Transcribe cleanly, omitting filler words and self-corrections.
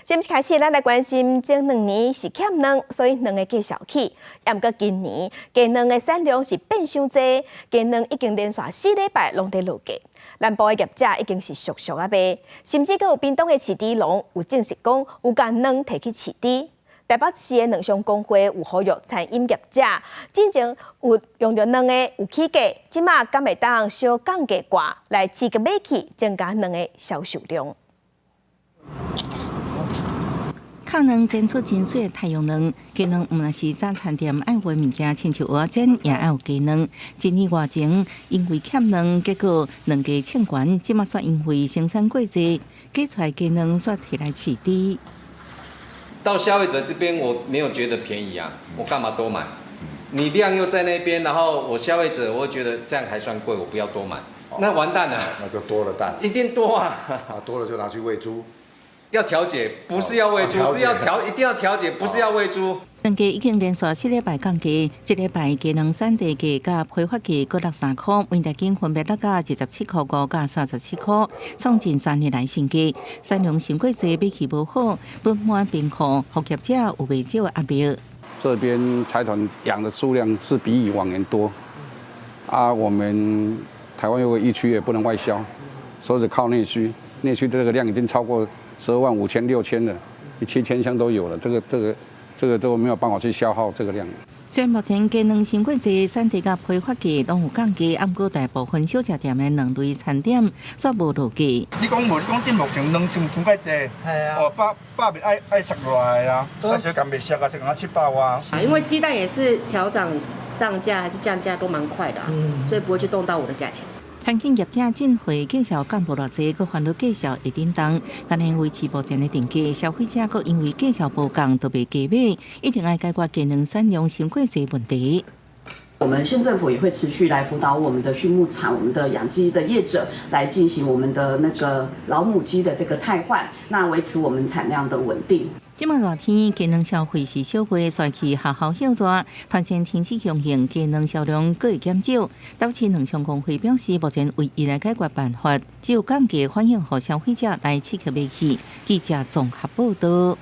節目開始，咱來關心前兩年是欠卵，所以卵的價數起。毋過今年雞卵的產量是變傷濟，雞卵已經連續4禮拜攏佇落價。南部的業者已經是俗俗仔賣，甚至閣有屏東的飼豬農有證實講有共卵提去飼豬。台北市的卵商公會有呼籲餐飲業者，進前有用著卵的有起價，這馬敢會當小降價寡來刺激買氣，增加卵的銷售量。較卵煎出真媠太陽卵，雞卵毋但是早餐店愛有的物件，親像蚵仔煎也愛有雞卵。一年外前因為欠卵，結果卵價衝懸，這馬煞因為生產過濟，加出來雞卵煞提來飼豬。到消費者這邊，我沒有覺得便宜啊，我幹嘛多買？你量又在那邊，然後我消費者，我會覺得這樣還算貴，我不要多買，那完蛋了。那就多了蛋。一定多啊！啊，多了就拿去餵豬。要調節，不是要餵豬，是要調，一定要調節，不是要餵豬。卵價已經連續四禮拜降價，這禮拜雞卵產地價佮批發價各落3塊，每公斤分別落到27.5塊佮37塊，創近3年來新低。產量傷過濟，買氣無好，囤滿冰庫，予業者有袂少壓力。這邊財團養的數量是比以往年多，啊，我們台灣有個疫區也不能外銷，所以是靠內需，內需這個量已經超過12萬5千6千了，7000箱都有了，這個都沒有辦法去消耗這個量。雖然目前雞卵傷過濟，產地佮批發價攏有降價，毋過大部分小食店的卵類餐點煞無落價。你講無？你講這目前卵傷傷過濟，哦，百物愛愛殺落來啊，愛小共袂殺啊，才共700外。啊，因為雞蛋也是調漲上架還是降價都蠻快的，所以不會去動到我的價錢。餐飲業者進貨價數降無偌濟，閣煩惱價數會振動，但係維持目前的定價，消費者閣因為價數無仝，就袂加買，一定愛解決雞卵產量傷過濟問題。我們縣政府也會持續來輔導我們的畜牧場、我們的養雞的業者來進行我們的那個老母雞的這個汰換，那維持我們產量的穩定。這馬熱天，雞卵消費是小月煞去學校歇熱，團扇停止供應，雞卵銷量閣會減少。台市卵商公會表示，目前唯一的解決辦法，只有降價反映予消費者來刺激買氣。記者綜合報道。